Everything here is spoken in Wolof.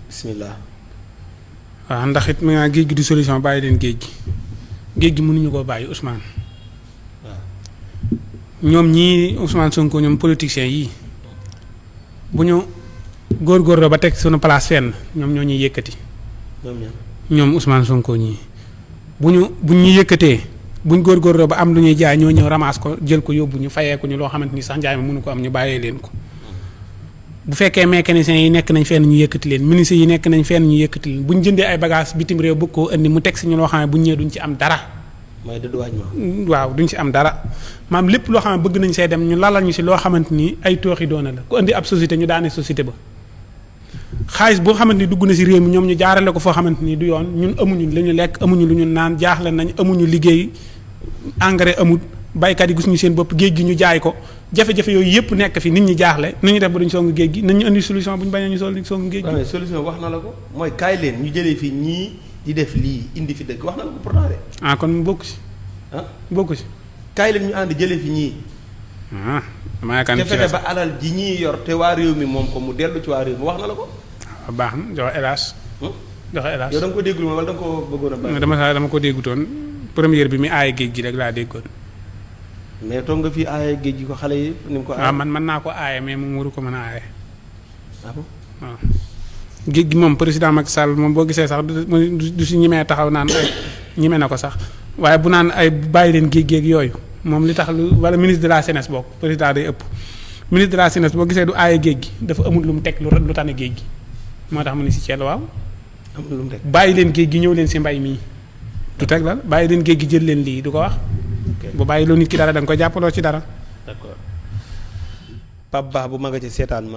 bismillah. waaw ndax it ma géej gi du solution bàyyi leen géej gi mënuñu koo bàyyi Ousmane. waaw ñoom ñii Ousmane Sonko ñoom politiciens yii bu ñu góorgóorloo ba teg sunu place fenn ñoom ñoo ñuy yëkkati. ñoom Ousmane Sonko ñii bu ñu yëkkatee buñ góorgóorloo ba am lu ñuy jaay ñoo ñëw ramasse ko jël ko yóbbu ñu fayee ko ñu loo xamante ni sax njaay ma mënu ko am ñu bàyyee leen ko. bu fekkee mécaniciens yi nekk nañ fenn ñu yëkkati leen ministres yi nekk nañ fenn ñu yëkkati leen bu ñu jëndee ay bagages bitim réew bëgg koo indi mu teg si ñu loo xam ne bu ñu ñëwee duñ ci am dara. mooy dédouanement. waaw duñ ci am dara maam lépp loo xam ne bëgg nañ see dem ñu lalal ñu si loo xamante ni ay tooxi doona la ku indi ab société ñu daane société ba. xaalis boo xamante ni dugg na si réew mi ñoom ñu jaarale ko foo xamante ni du yoon ñun amuñu lu ñu lekk amuñu lu ñu naan jaaxle nañ amuñu liggéey engrais amul baykat yi gis ñu seen bopp géej gi ñu jaay ko jafe-jafe yooyu yëpp nekk fi nit ñi jaaxle nu ñu def ba duñ song géej gi nañ ñu indi solution bu ñu bañee ñu song géej gi. solution wax na la ko mooy kaay leen ñu jëlee fi ñii di def lii indi fi dëkk wax na la ko pourtant de. kon mu bokk si. bokk si. kaay leen ñu ànd jëlee fi ñii. dama yaakaar te fexe ba alal ji ñii yor te waa réew mi moom ko mu dellu ci waa réew mi wax na la ko. baax na joxe hélas. joxe hélas yow da nga ko déglu wala da nga ko bëggoon a bàyyi. dama ko déggutoon première bi mi aaye géej gi rek laa déggoon. mais toog nga fii aaye géej gi ko xale yi ni mu ko. waaw man mën naa ko aaye mais moom waru ko mën a aaye. bon waaw géej gi moom président Macky Sall moom boo gisee sax du si ñimee taxaw naan ay ñime na ko sax waaye bu naan ay bàyyi leen géej géej yooyu moom li tax lu wala ministre de la jeunesse bokk président day ëpp ministre de la jeunesse boo gisee du aaye géej gi dafa amul lu mu teg lu tane géej gi moo tax mu ne si Thiel waaw. amul lu mu teg bàyyi leen géej gi ñëw leen si mbay mii du teg la bàyyi leen géej gi jël leen lii du ko wax. bu bàyyi loo nit ki dara da nga koy jàppaloo ci dara. d'accord Pape Ba bu ma nga ci seetaan ma.